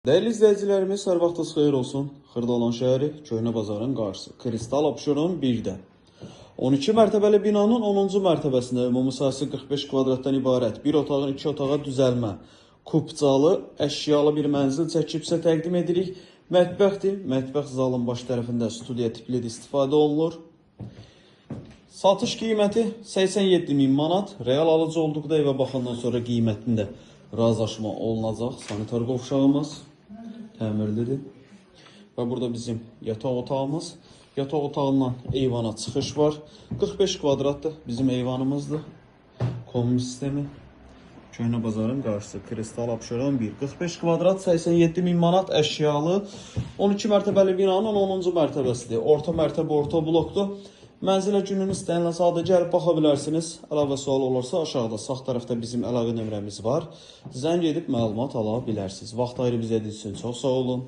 Dəyərli izləyicilərimiz, hər vaxtınız xeyir olsun. Xırdalan şəhəri, Köhnə Bazarın qarşısı, Kristal Abşeron 1-də. 12 mərtəbəli binanın 10-cu mərtəbəsində ümumi sahəsi 45 kvadratdan ibarət bir otağın iki otağa düzəlmə, kupçalı, əşyalı bir mənzil çəkib sizə təqdim edirik. Mətbəxdir. Mətbəx zalın baş tərəfində studiya tipli istifadə olunur. Satış qiyməti 87 min manat. Real alıcı olduqda evə baxandan sonra qiymətində razılaşma olunacaq. Sanitar qovşağımız təmirlidir. Və burada bizim yataq otağımız. Yataq otağından eyvana çıxış var. 45 kvadratdır bizim eyvanımızdır. Kombi sistemi. Köhnə Bazarın qarşısı, Kristal Abşeron 1. 45 kvadrat 87 min manat əşyalı 12 mərtəbəli binanın 10-cu mərtəbəsidir. Orta mərtəbə, orta blokdur. Mənzilə günün istənilən saatda gəlib baxa bilərsiniz. Əlavə sual olursa aşağıda sağ tərəfdə bizim əlavə nömrəmiz var. Zəng edib məlumat ala bilərsiniz. Vaxt ayırıb izlədiyiniz üçün çox sağ olun.